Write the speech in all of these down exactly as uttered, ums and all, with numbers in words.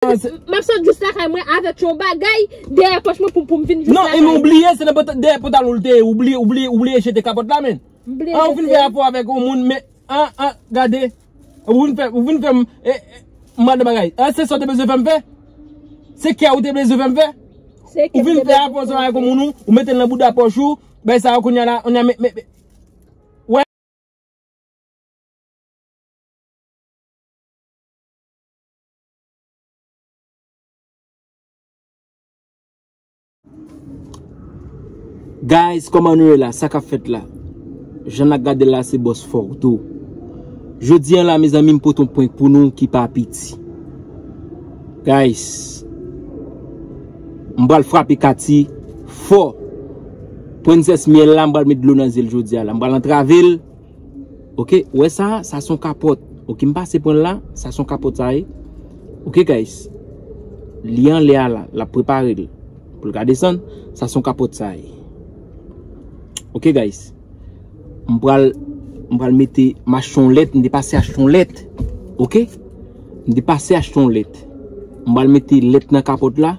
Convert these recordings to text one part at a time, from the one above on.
M ap sot jis lakay mwen avèk yon bagay dèyè pòch mwen pou, pou m vin jis lakay. Non, e men ou bliye, se nan panta-, dèyè pantalon l te ye. Ou bliye, ou bliye, ou bliye jete kapòt la, men. M bliye jete. Ah, ou vin fè rapò avèk yon moun, men, ah, ah, gade. Ou vin fè, ou vin fè m, e, e, m pral de bagay. Ah, se sa w te bezwen fè m fè? Se kè ou te bezwen fè m fè? Ou vin fè rapò sa avèk yon moun, ou, ou mete l nan bouda pòch ou, bay sa yo kounye a la, kounye a, men, men, men, Guys, kòman nou ye la? Sa k ap fèt la? Jan n ap gade l la, se bòs fòk tou. Jodi a la, mezanmi, m pote yon prank pou nou ki pa piti. Guys, m pral frape Katy fò. Prensès myèl la, m pral met dlo nan zye l jodi a la. M pral antrave l. Ok, ou wè sa, sa se yon kapòt. Ok, m pase pran l la, sa se yon kapòt sa ye. Ok, guys. Li anlè a la, l ap prepare l. Pou l ka desann, sa se yon kapòt sa ye. Ok, guys. M pral, m pral mete, m achte yon lèt, m te pase achte yon lèt. Ok? M te pase achte yon lèt. M pral mete lèt nan kapòt la.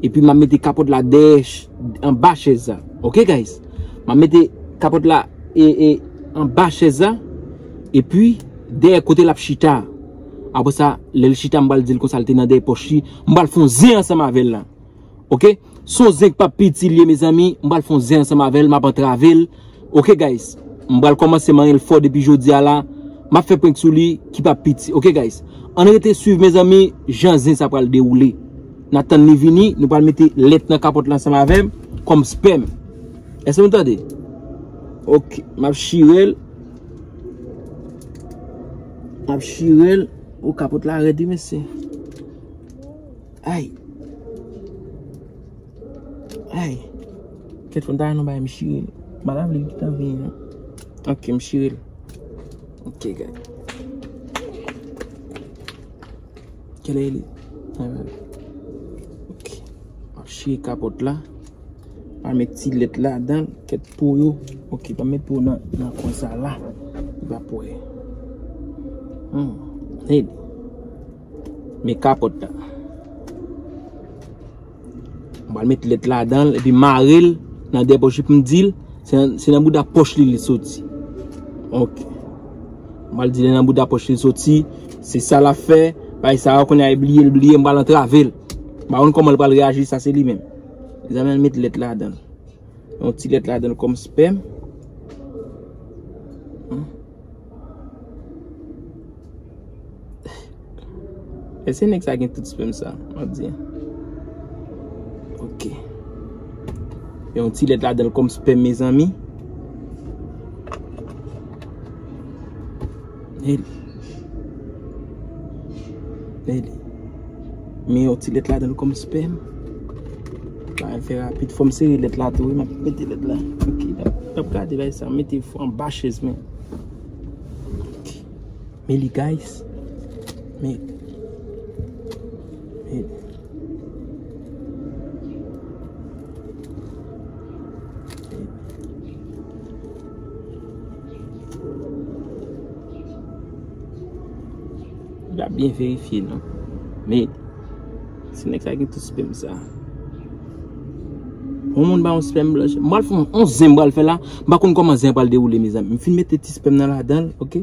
Epi m ap mete kapòt la dèyè ch-, anba chèz la. Ok, guys? M ap mete kapòt la e, e anba chèz la. Epi dèyè kote l ap chita. Apre sa, lè l chita, m pral di l konsa l te nan dèyè pòch li. M pral fè yon zen ansanm avè l la. Ok? Se yon zen k p ap piti l ye, mezanmi. M pral fè yon zen ansanm avè l, m ap antrave l. Ok, guys? M pral kòmanse manyen l fò depi jodi a la. M ap fè prank sou li ki p ap piti. Ok, guys? Ann rete swiv, mezanmi, jan zen sa pral dewoule. N atann li vini, nou pral mete lèt nan kapòt la ansanm avè m, kòm spèm. Èske nou tande? Ok, m ap chire l. M ap chire l. O, kapòt la rèd, wi, mesye. Ay. Ay. Kèt fò m ta wè nou bay m chire l. Madanm li ki t ap vini, non. Ok, m chire l. Ok, guys. Kèlè li? Ok. M ap chire kapòt la. M ap met ti lèt ladan l. Kèt po yo. Ok, pa met po nan, nan kwen sa la. Li p ap wè. Hmm. Ed. Men kapòt la. M pral met lèt ladan l epi mare l nan dèyè pòch li pou m di l se nan, se nan bouda pòch li li soti. Ok. M pral di l nan bouda pòch li soti. Se sa l ap fè. Bay sa yo kounye a li bliye, l bliye, m pral antrave l. M pa konn kòman l pral reyaji, sa se li menm. Mezanmi, ann met lèt ladan l. Yon ti lèt ladan l kòm spèm. Hmm. Èske nèg sa gen tout spèm sa? M ap di. Ok. Yon ti lèt ladan l kòm spèm, mezanmi. Ed. Ed. Men yon ti lèt ladan l kòm spèm. Bagay fè rapid. Fò m sere lèt la tou, wi. M ap mete lèt la. Ok, n ap, n ap gade bagay sa. Mete anba chèz mwen. Ok. Men li, guys. Men. Men. L ap byen verifye, non. Men, se nèg sa gen tout spèm sa. Yon moun ba yon spèm blanch. M pral fè yon, yon zen m pral fè la. M pa konn kòman zen an pral dewoule, mezanmi. M fin mete ti spèm nan ladan l, ok?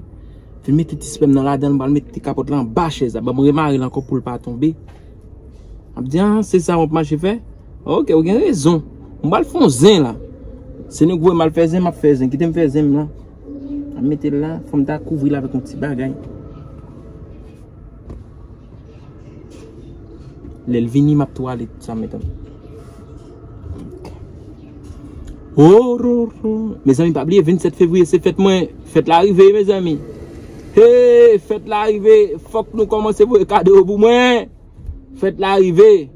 Fin mete ti spèm nan ladan l, m pral mete kapòt la anba chèz la. Ban m remare l ankò pou l pa tonbe. M ap di, ah, se sa w ap mache fè? Ok, ou gen rezon. M pral fè yon zen la. Se nou k voye m al fè zen, m ap fè zen. Kite m fè zen m la. M ap mete l la, fò m ta kouvri l avèk yon ti bagay. Lè l vini, m ap tou ale tout sa, medam. Ororo. Mezanmi, pa bliye, vennsèt fevriye, se fèt mwen. Fèt la rive, mezanmi. Hey, fèt la rive. Fòk nou kòmanse voye kado yo pou mwen. Fèt la rive.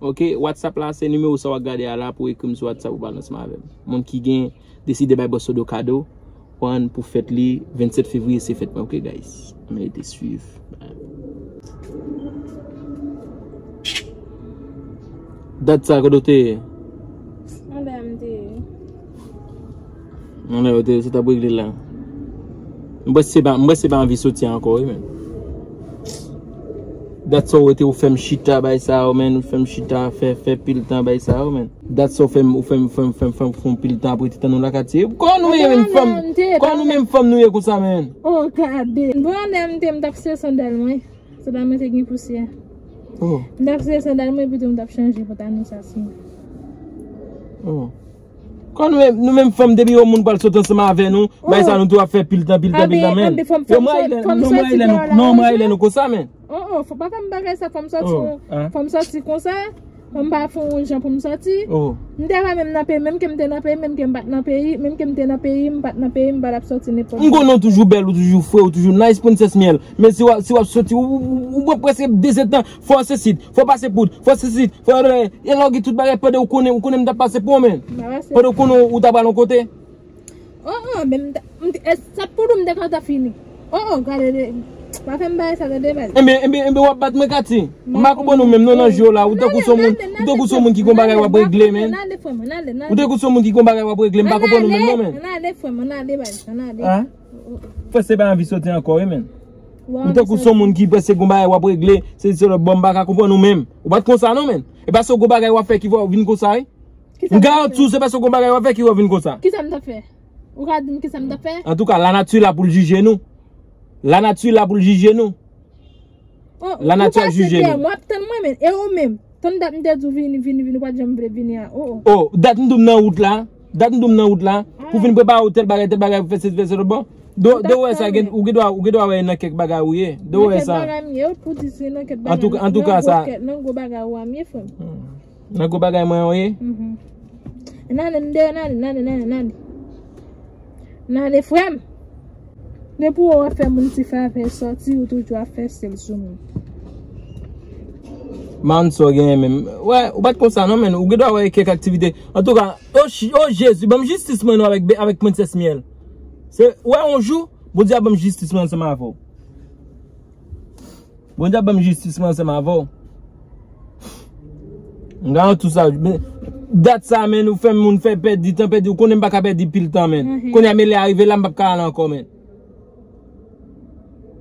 Ok, WhatsApp la, se nimewo sa w ap gade a la pou ekri m sou WhatsApp ou pale ansanm avè m. Moun ki gen deside bay Bòs Sodo kado, pran pou fèt li, vennsèt fevriye, se fèt mwen, ok, guys? Ann rete swiv. Dat sa, kote w te ye? Anlè m te ye. Anlè w te ye, sa t ap regle la. M panse se pa, m panse se pa anvi soti ankò, wi, men. Dat sa w rete ou fè m chita bay sa yo, men, ou fè m chita, fè, fè pil tan bay sa yo, men. Dat sa w fè m, ou fè m, fè m, fè m, fè m, fè m pil tan ap rete tann ou lakati. Kò nou ye menm fanm, kò nou menm fanm nou ye konsa, men. Oh, gade. Bon, lè m te, m t ap sere sandal mwen. Sandal mwen te gen pousyè. Oh. M t ap sere sandal mwen, epi tou m t ap chanje pantalon sa sou mwen. Oh. Kò nou menm, nou menm fanm, depi yon moun pral sot ansanm avè nou, bay sa nou tou ap fè pil tan, pil tan, pil tan, men. Yo mwen lè nou, non, mwen lè nou konsa, men. Oh, oh, fò pa fè m bagay sa, fò m sòti, fò m sòti konsa, fò m pa fè yon jan pou m sòti. M te pa menm nan peyi, menm ke m te nan peyi, menm ke m pa t nan peyi, menm ke m te nan peyi, m pa t nan peyi, m pa t ap sòti nenpòt jan. M konnen w toujou bèl, ou toujou fre, ou toujou nice, Princess Miel. Men si w ap, si w ap sòti, ou, ou, ou, ou pran prèske de zèdtan, fò w sesi, fò w pase poud, fò w sesi, fò w, e lè w gen tout bagay pandan ou konnen, ou konnen m t ap pase pou ou, men. Pandan ou konnen ou t ap al yon kote. Oh, oh, men m ta, m te, e, sa pou nou m te kontan fini. Oh, oh, gade de, pa fè m bagay sa, gade bagay. Enben, enben, enben, w ap bat mwen, Katy. M pa konprann ou menm, non, nan je w la. Ou tankou se yon moun, ou tankou se yon moun ki gon bagay w ap regle, men. Ou tankou se yon moun ki gon bagay w ap regle, m pa konprann ou menm, non, men. Ann ale, frè m, ann ale, baz, ann ale. Hein? Frè, se pa anvi soti ankò, wi, men. Ou tankou se yon moun ki prèske gon bagay w ap regle, se, se lòt bò, m pa ka konprann ou menm. Ou pa t konsa, non, men. E pa se gon bagay w ap fè ki fè w vin konsa, wi. M garanti w, se pa se gon bagay w ap fè ki fè w vin konsa. Kisa m t ap fè? Ou ka di m kisa m t ap fè? Antouka, lanati la pou l jije nou. Lanati la pou l jije nou. Oh, lanati ap jije nou. M ap tann mwen menm. E ou menm? Tann dat m te di w vini, vini, vini, ou pa t janm vle vini a. Oh, oh. Oh, dat m di w m nan wout la. Dat m di w m nan wout la. Pou vin prepare w tèl bagay, tèl bagay, pou fè sesi, fè sesi, bon. De, de wè sa, gen, ou gen dwa, ou gen dwa wè nan kèk bagay ou ye. De wè sa. Nan kèk bagay m ye, ou pou di se nan kèk bagay. Antouka, antouka sa. Nan gwo bagay ou a m ye, frè m. Nan gwo bagay mwen, ou ye. Nan ale, m deyò, nan ale, nan ale, nan ale, nan ale. Nan ale, frè m. Depi w ap fè moun ti favè sòti, ou toujou ap fè sèl sou moun. Man, sa w genyen menm. Wè, ou pa t konsa non, men. Ou gen dwa wè kèk aktivite. Antouka, o, o Jezi, ban m jistis mwen non avèk, avèk Princess Miel. Se, wè, yon jou, Bondye ap ban m jistis mwen ansanm avè w. Bondye ap ban m jistis mwen ansanm avè w. M garanti w sa. Men, dat sa, men, ou fè moun fè pèdi tan, pèdi, ou konnen m pa ka pèdi pil tan, men. Kounye a, men lè a rive la, m p ap ka ale ankò, men.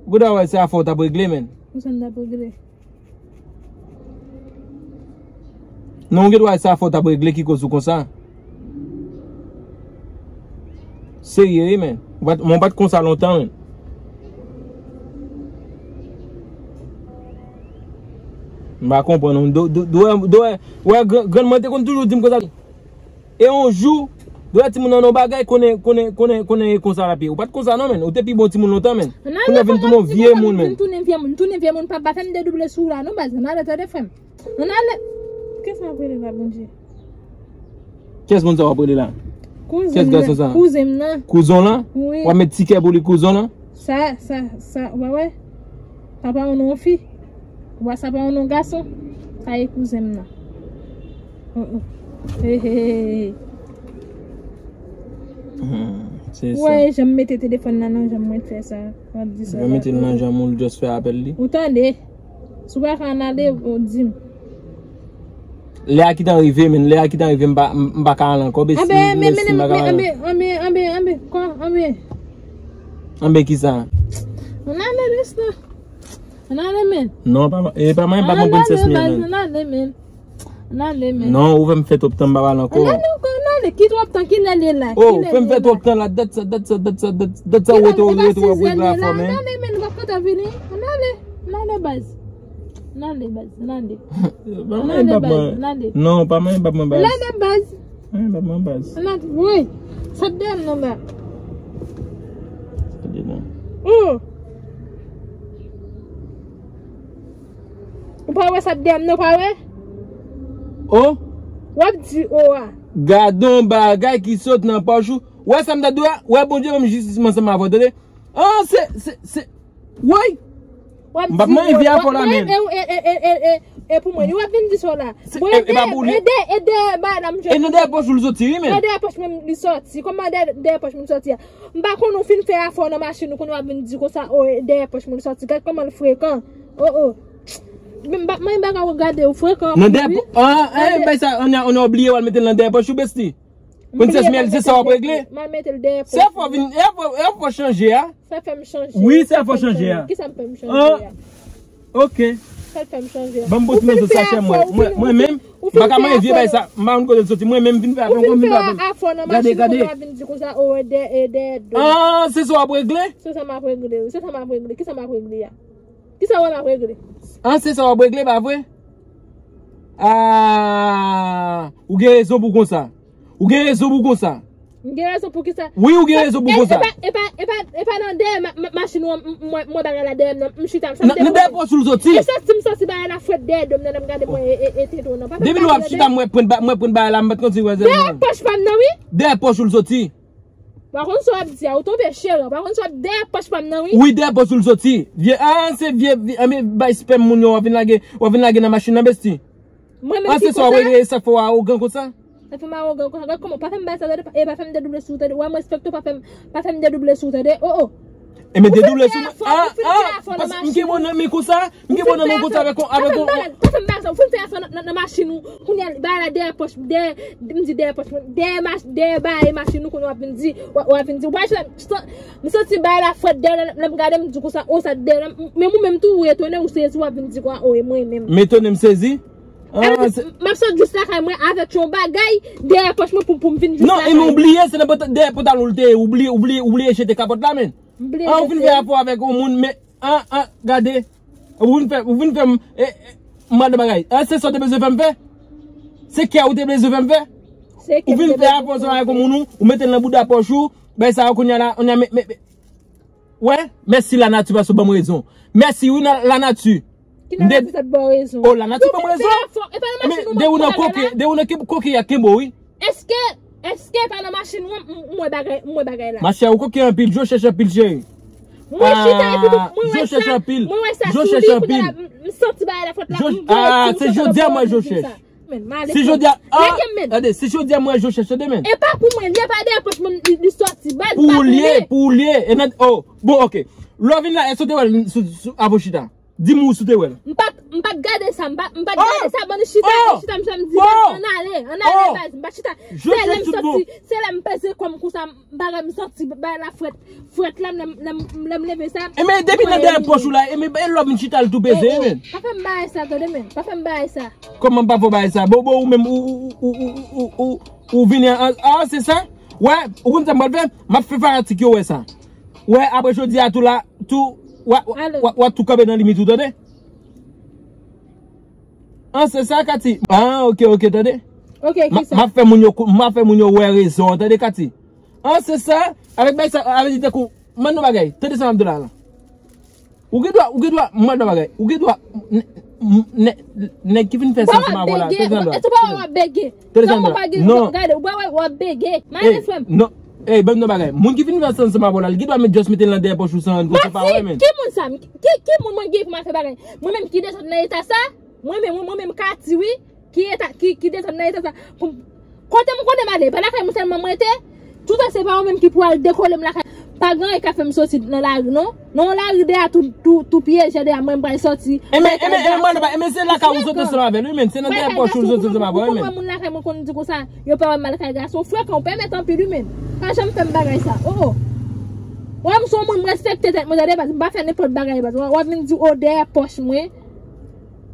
Ou gen dwa wè se afè w t ap regle, men. Kisa m t ap regle? Non, ou gen dwa wè se afè w t ap regle ki koz ou konsa. Serye, wi, men. Ou pa t, men w pa t konsa lontan, men. M pa konprann ou. Do, do, do, do, wè, wè, gran, grann mwen te konn toujou di m konsa. E yon jou, do wè timoun nan yon bagay, konnen, konnen, konnen, konnen e konsa l ap ye. Ou pa t konsa non, men. Ou te pi bon timoun lontan, men. Kounye a vin tounen yon vye moun, men. Vin tounen vye moun, tounen vye moun, papa, fè m dedouble sou ou la, non, baz, ann ale, tande, frè m. Ann ale. Kiyès m ap rele la, Bondye? Kiyès moun sa w ap rele la? Kiyès gason sa? Kouzen m nan. Kouzen w lan? Wi. W ap met ti kè pou li, kouzen w lan? Sa, sa, sa, ou pa wè? Sa pa yon non fi. Ou wè sa pa yon non gason. Sa e kouzen m nan. Oh, oh. Hey, hey, hey, hey. Hmm, se sa. Ou wè, jan m mete telefòn nan nan janm mwen fè sa. W ap di sa. Jan mete l nan janm ou, l just fè apèl li. Ou tande? Si w pa ka ann ale, ou di m. Lè a ki tan rive, men, lè a ki tan rive, m pa, m, m pa ka al ankò, besti, m, besti, m pa ka al. Anbe, anbe, anbe, anbe, anbe, kò, anbe. Anbe kisa? Ann ale, besti. Ann ale, men. Non, pa, e pa mwen, pa mwen, Princess Miel, men. Ann ale, men. Ann ale, men. Non, ou fè m fè twòp tan, m pa pale ankò. Ann ale ankò, ann ale. Ki twòp tan, ki lè l ye la? Oh, fè m fè twòp tan la, dat sa, dat sa, dat sa, dat, dat sa, ou rete, ou rete, w ap regle afè, men. Ann ale, men, ou p ap kontan vini. Ann ale, ann ale, baz. Ann ale, baz, ann ale. Pa manyen bab mwen. Ann ale, baz, ann ale. Non, pa manyen bab mwen, baz. Ann ale, baz. Manyen bab mwen, baz. Ann ale, woy. Sot dèyè m non, baz. Sot dèyè m. Oh. Ou pa wè sa dèyè m non, pa wè? Oh. W ap di oh a. Gadon bagay ki sot nan pòch ou. Wè sa m ta di w a? Wè Bondye ban m jistis mwen ansanm avè w, tande? Ah, se, se, se, woy! M p ap manyen vi a fò la, men. E, e, e pou mwen, w ap vin di sa la. Bon, e, e pa pou li. E dèyè, e dèyè bagay la m jwenn. E nan dèyè pòch ou l soti, wi, men. Nan dèyè pòch mwen li soti. Kòman dèyè, dèyè pòch mwen soti a? M pa konn ou fin fè afè w nan machin ou, kounye w ap vin di konsa, o, e dèyè pòch mwen li soti. Gad kòman l frekan. O, o. Men m p ap manyen bagay w gade, ou frekan anpil, wi. Nan dèyè pòch, ah, eh, bay sa, on a, on a oubliye w al mete l nan dèyè pòch ou, besti. Princess Miel, se sa w ap regle? M al mete l dèyè pòch. Se afè w vin, e afè, e afè w chanje a? Sa fè m chanje. Wi, se afè w chanje a. Kisa m fè m chanje a? Ok. Sa fè m chanje. Ban m bon ti moso sachè mwen. Mwen menm, m pa ka manje vye bagay sa. M pa konn kote l soti. Mwen menm vin fè afè m, vin fè afè m. Gade, gade. Vin di konsa, o, e dèyè, e dèyè do. Ah, se sa w ap regle? Se sa m ap regle, wi. Se sa m ap regle. Kisa m ap regle a? Kisa w wè m ap regle? Ah, se sa w ap regle, pa vre? Ah, ou gen rezon pou konsa. Ou gen rezon pou konsa. M gen rezon pou kisa? Wi, ou gen rezon pou konsa. E pa, e pa, e pa, e pa nan dèyè ma- ma- machin ou an, m- mwen mwen bagay la dèyè m nan, m chita, m sa m Nan nan dèyè pòch ou l soti. E soti m soti bagay la frèt dèyè do m nan, m gade mwen e e e tete w nan. Pa fè m Depi lè w ap bagay chita, dèyè. Mwen pran ba- mwen pran bagay la, m pa t konn si wè Dèyè pòch pa m nan, wi. Dèyè pòch ou l soti. Pa konn sa w ap di a, ou tonbe cheri, pa konn sa w ap dèyè pòch pa m nan, wi. Wi, dèyè pòch ou l soti. Vye, ah, se vye, vye, anben bay spèm moun yo, w ap vin lage, w ap vin lage nan machin nan, besti. Mwen menm Ah, ki se sa w konsa? Wè, e sa k fè w awogan konsa? Sa fè m awogan konsa. Gad kòman, pa fè m bay sa, tande, e pa fè m dedouble sou, tande. Wè, m respekte w, pa fè m, pa fè m dedouble sou, tande. Oh, oh. E men dedouble sou mwen. Ah, ah, paske m gen bon nan men konsa. M gen bon nan men konsa avèk, avèk. Pa fè m bagay, pa fè m bagay sa. Ou fin fè afè nan, nan, nan machin ou. Kounye a, bagay la dèyè pòch, dèyè, m di dèyè pòch mwen. Dèyè mach-, dèyè bagay machin ou, kounye a w ap vin di, w ap, w ap vin di. W ap vin di, w ap vin di. M santi bagay la frèt dèyè, lè m gade m di konsa, o sa dèyè, men ou menm tou ou etone, ou sezi, w ap vin di kwa, o e mwen menm. M etone, m sezi. Ah, m ap sot jis lakay mwen avèk yon bagay dèyè pòch mwen pou, pou m vin jis lakay. Non, e men ou bliye, se nan panta- dèyè pantalon l te ye, ou bliye, ou bliye, ou bliye jete kapòt la, men. M bliye jete. Ah, ou vin fè afè avèk yon moun, men, ah, ah, gade. Ou vin fè, ou vin fè m, e, e, m al nan bagay. Ah, se sa w te bezwen fè m fè? Se kè ou te bezwen fè m fè? Ou vin fè afè sa avèk yon moun ou, ou mete l nan bouda pòch ou, bay sa yo kounye a la, kounye a, men, men, men. Wè, mèsi lanati paske w ban m rezon. Mèsi wi, lanati. Ki lanati sa t ba w rezon? Oh, lanati ban m rezon. Ou fin fè afè, e pa nan machin ou mwen pran bagay la? De ou nan koke, de ou nan koke y ap kenbe w, wi. Èske, èske pa nan machin ou m, m wè bagay, m wè bagay la? Machè, ou koke anpil, je w chèche anpil, cheri. Mwen chita epi tou, mwen wè sa, mwen wè sa sou li, kounye a la, m, m santi bagay la frèt la, m voye ti konsa nan bò. Ah, se jodi a mwen je w chèche. Men, m ale. Si jodi a, ah, tande, si jodi a mwen je w chèche demen. E pa pou mwen, li e pa dèyè pòch mwen, li, li soti, baz pa pou li. Pou ou li ye, pou ou li ye. E nan, oh, bon, ok. Lè w vin la, èske w te wè l sou, sou, avè w chita? Di m ou si w te wè l. M pa t, m pa t gade sa, m pa, m pa t gade sa, ban nou chita, chita, m chita, m di, baz, ann ale, ann ale, baz, m pa t chita. Se lè m soti, se lè m peze kò m konsa, bagay m santi bagay la frèt. Frèt la, lè m, lè m, lè m leve sa. E men depi nan dèyè pòch ou la, e men e lè w vin chita l tou peze, e men. Pa fè m bagay sa, tande men. Pa fè m bagay sa. Kòman m pa fè w bagay sa? Bon, bon, ou menm, ou, ou vini an, an, se sa? Wè, ou konn sa m pral fè? M ap fè fanatik yo wè sa. Wè, apre jodi a tou la, tou, w a, w a, w a tou kanpe nan limit ou, tande? An, se sa, Kati? Ah, ok, ok, tande. Ok, kisa? M ap fè moun yo, m ap fè moun yo wè rezon an, tande, Kati? An, se sa, avèk bay sa, avè di tankou, mande yon bagay, tande sa m ap di w la, la. Ou gen dwa, ou gen dwa, mande yon bagay, ou gen dwa, nè-, nè-, nèg ki vin fè sa ansanm avè w la, tande sa m ap di w la. Ou pa wè w ap bege. Tande sa m ap di w la. Non. Gade, ou pa wè w ap bege. Mande frè m. Non. Ey, ban m di yon bagay. Moun ki vin fè sa ansanm avè w la, li gen dwa met just mete l nan dèyè pòch ou san rann kont ou pa wè, men. Ki moun sa? Ki, ki moun mwen gen pou m al fè bagay? Mwen menm ki desann nan eta sa? Mwen menm, mwen, mwen menm Kati, wi. Ki eta, ki, ki desann nan eta sa? Pou m, kote m konnen m ale? Pa lakay mwen sèlman mwen te? Toutan se pa ou menm ki pou al dekole m lakay. Pa gen anyen k ap fè m soti nan lari, non. Nan yon lari dèyè tou, tou, tou pyeje dèyè mwen, m pral soti. Enben, enben, enben, mwen, enben, se lakay ou soti ansanm avè l, wi, men. Se nan dèyè pòch ou soti ansanm avè l, wi, men. Ou konn wè moun lakay mwen konn di konsa, yo pa wè m al kay gason. Frekan, ou pèmèt anpil, wi, men. Pa janm fè m bagay sa. Oh, oh. Wè, m se yon moun, m respekte tèt mwen, tande, baz. M pa fè nenpòt bagay, baz. W ap vin di, oh, dèyè pòch mwen.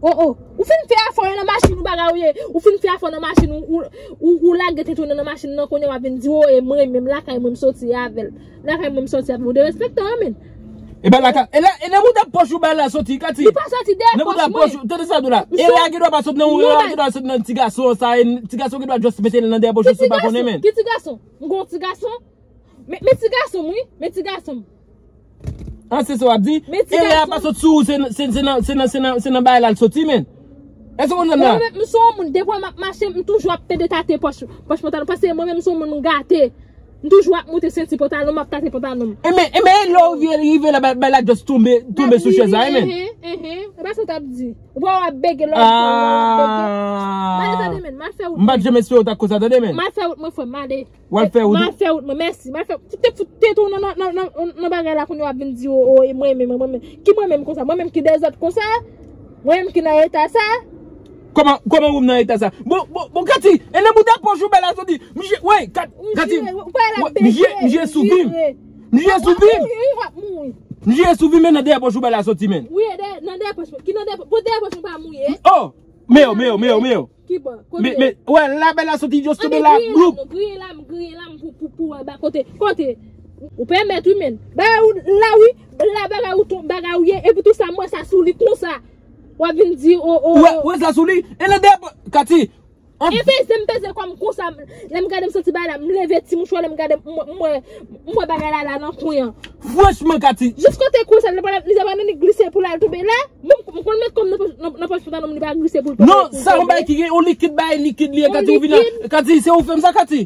Oh, oh. Ou fin fè afè w nan machin ou bagay ou ye. Ou fin fè afè w nan machin ou, ou, ou, ou lage tèt ou nan machin nan kounye a w ap vin di, oh, e mwen menm lakay mwen m soti avè l. Lakay mwen m soti avè l. Ou derespekte w, men. E ba lakay, e la, e nan bouda pòch ou bagay la soti, Kati. Li pa soti dèyè pòch mwen. Tande sa m di w la. E la gen dwa pa soti nan ou, e la gen dwa soti nan ti gason sa, e ti gason gen dwa just mete l nan dèyè pòch ou san pa konnen, men. Ki ti gason? M gon ti gason? Men, men ti gason m, wi. Men ti gason m. An, se sa w ap di? E lè a pa sot sou ou, se, se, se nan, se nan, se nan, se nan bagay la l soti, men. Èske w konprann sa? Mwen menm, m se yon moun, depi m ap mache, m toujou ap pede tate pòch, pòch pantalon. Paske mwen menm, m se yon moun, m gate. M toujou ap moute senti pantalon, m ap tate pantalon m. Enben, enben, e lè w rive, rive la, bagay la just tonbe, tonbe sou chèz la, enben. Enhen, enhen. E pa sa w t ap di. Ou pa w ap bege, lè w ap bege. M ale tande, men. M al fè wout mwen. M pa t janm espere w t ap konsa, tande, men. M al fè wout mwen, frè m, m ale. W al fè wout ou? M al fè wout mwen, mèsi. M al fè, fout, fout tèt ou nan, nan, nan, nan, nan bagay la kounye a w ap vin di, o, o, e mwen menm, mwen menm. Ki mwen menm konsa? Mwen menm ki dezòd konsa? Mwen menm ki nan eta sa? Kòman, kòman ou nan eta sa? Bon, bon, bon, Kati, e nan bouda pòch ou bagay la soti. M jwe, wey, Kat-, Kati, m jwe, m jwe sou vi m. M jwe sou vi m. W ap mouri, w ap mouri. M jere sou vi, men nan dèyè pòch ou bay la soti, men. Wi, e dèyè, nan dèyè pòch mwen. Ki nan dèyè pòch? Bò dèyè pòch mwen pa mouye. Oh! Meo, meo, meo, meo. Ki bò? Kote? Men, men, wè, la bay la soti just tonbe la, bloup. Griyen la, m griyen la, m pou, pou, pou wè ba kote. Kote? Ou pèmèt wi, men. Bagay ou la, wi. La bagay ou ton, bagay ou ye. Epi tou sa, mwen sa sou li konsa. W ap vin di, o, o, wè, o. Wè sa sou li. E nan dèyè pòch, Kati. An- E peze m peze kò m konsa, lè m gade m santi bagay la, m leve ti mouchwa, lè m gade m wè, m wè, m wè bagay la la nan kwen an. Franchman, Kati. Jis kote kwen sa, li pa, li pa nan li glise pou l al tonbe la, m, m konn met kò m nan pòch, nan, nan pòch pantalon m, li pa glise pou l tonbe. Non, sa yon bagay ki gen, yon likid bagay, likid li ye, Kati, ou vin a, Kati, se ou fè m sa, Kati.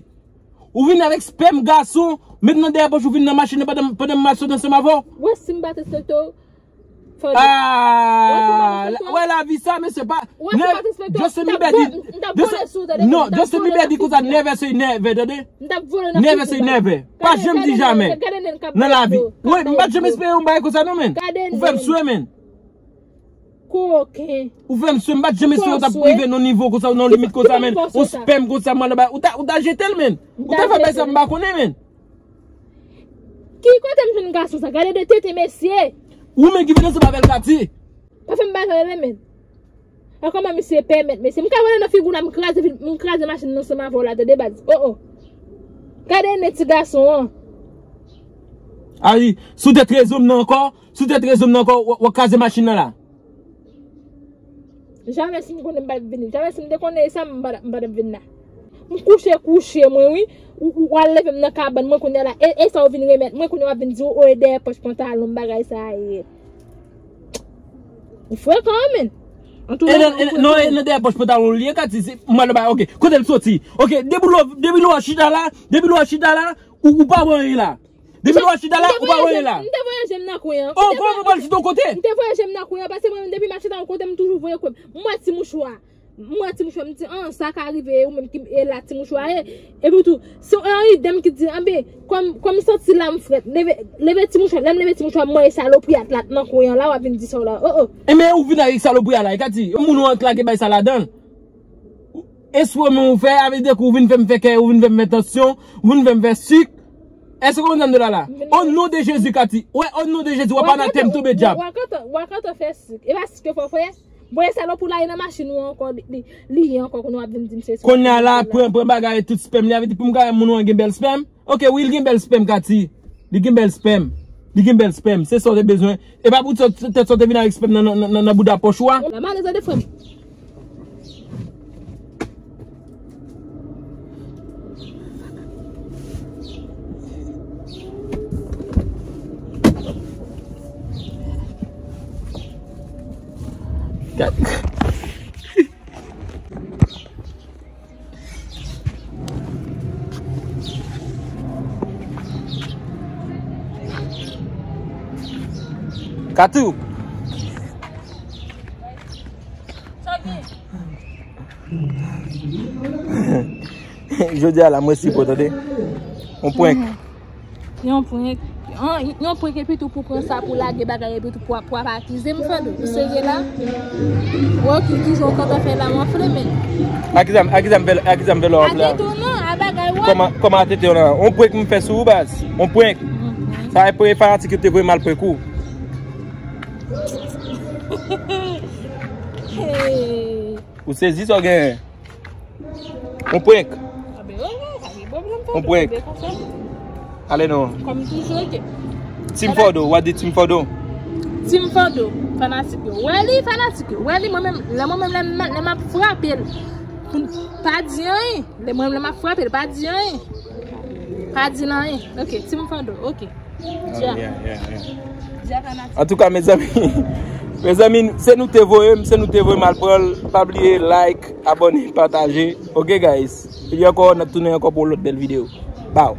Ou vin avèk spèm gason, met nan dèyè pòch, ou vin nan machin nan pandan, pandan m ap sot ansanm avè w. Wè, si m pa te sot ou, Ah, wè lavi sa, mesye, pa. Justin Bieber di, non, Justin Bieber di konsa, never say never, tande? Never say never. Pa janm di jamè nan lavi. Wi, m pa t janm espere yon bagay konsa, non, men. Ou fè m swe, men. Koken. Ou fè m swe, m pa t janm espere w t ap rive nan nivo konsa, nan limit konsa, men. Ou spèm konsa, mwen, ou ta, ou ta jete l, men. Ou ta fè bagay sa, m pa konnen, men. Ki kote m jwenn gason sa? Gade de tete mesye. Ou menm ki vin ansanm avè l, Kati. Pa fè m bagay la, men. A kòman misye pèmèt, mesye? M ka wè nan figi w la, m kraze, m kraze machin nan ansanm avè w la, tande baz. Oh, oh. Gade nen ti gason an. Ay, si w te treze m nan ankò, si w te treze m nan ankò, w, w ap kraze machin nan la. Jamè si m konnen m pa t ap vini. Jamè si m te konnen e sa, m pa t ap, m pa t ap vin la. M kouche, kouche, mwen, wi. Ou, ou, ou al leve m nan kabann mwen kounye a la. E, e sa ou vin remèt mwen kounye a w ap vin di, o, e dèyè pòch pantalon m bagay sa a ye. Ou frekan, men. E nan, e, non, e nan dèyè pòch pantalon li ye, Kati, se, m al ba, ok. Kote l soti? Ok, depi lè, depi lè w chita la, depi lè w chita la, ou, ou pa wè anyen la. Depi lè w chita la, ou pa wè anyen la. M te voyaje m nan kwen an. Oh, kòman w pral chita yon kote? M te voyaje m nan kwen an, paske mwen menm depi m ap chita yon kote, m toujou voye kwen m. M wè ti mouchwa. M wè ti mouchwa, m di, an, sa ka rive, ou menm ki e la ti mouchwa ye. Epi tou, se yon ide m ki di, anben, kòm, kòm m santi la m frèt, leve, leve ti mouchwa, lè m leve ti mouchwa, m wè e salopri a t la nan kwen an la, w ap vin di sa w la, oh, oh. Enben, ou vin avèk salopri a la, e Kati, yon moun ou anklake bay sa ladan l. Espre men ou fè, avè de kou ou vin fè m fè kè, ou vin fè m fè tansyon, ou vin fè m fè sik. Èske w konprann sa m di w la la? O non de Jezi, Kati. Wè, o non de Jezi, w ap anatèm tonbe dyab. W a kontan, w a kontan fè sik. E pa sik yo fè w fè? Bon, e salopri la, e nan machin ou ankò, li, li, li ye ankò, kounye w ap vin di m se sik. Kounye a la, pran, pran bagay tout spèm li, avè di pou m ka wè moun ou an gen bèl spèm. Ok, wi, li gen bèl spèm, Kati. Li gen bèl spèm. Li gen bèl spèm. Se sa w te bezwen. E pa pou tèt sa w te vin avèk spèm nan, nan, nan, nan bouda pòch ou a. La malèz de frè m. Katou. Jodi a la, mwen sipò, tande. On prank. Yon prank. Yon, yon prank epi tou pou pran sa, pou lage bagay epi tou pou, pou ap akize m, Fando. Ou serye la? Wè ki, ki jan w kontan fè la, m anfle, men. Akize m, akize m fè, akize m fè lò anfle a. Ate tou non, a bagay wè. Kòman, kòman ate tou la? On prank m fè sou ou, baz. On prank. Mhm. Sa e premye fanatik yo te voye m al prank ou. Hey. Ou sezi sa w genyen? On prank. A ben, wi, wi, pa gen pwoblèm, pa gen pwoblèm. On prank. Ale non. Kòm toujou, ok. Team Fado, w a di Team Fado. Team Fado, fanatik yo. Wè li, fanatik yo. Wè li, mwen menm, lè mwen menm, lè m, lè m ap frape l. Pou n pa di anyen. Lè mwen menm, lè m ap frape l, pa di anyen. Pa di l anyen. Ok, Team Fado, ok. Dja. Antouka, mezanmi, mezanmi, se nou te voye m, se nou te voye m al pran l. Pa bliye like, abòne, pataje. Ok, guys. Epi ankò, n ap tounen ankò pou yon lòt bèl videyo. Baw.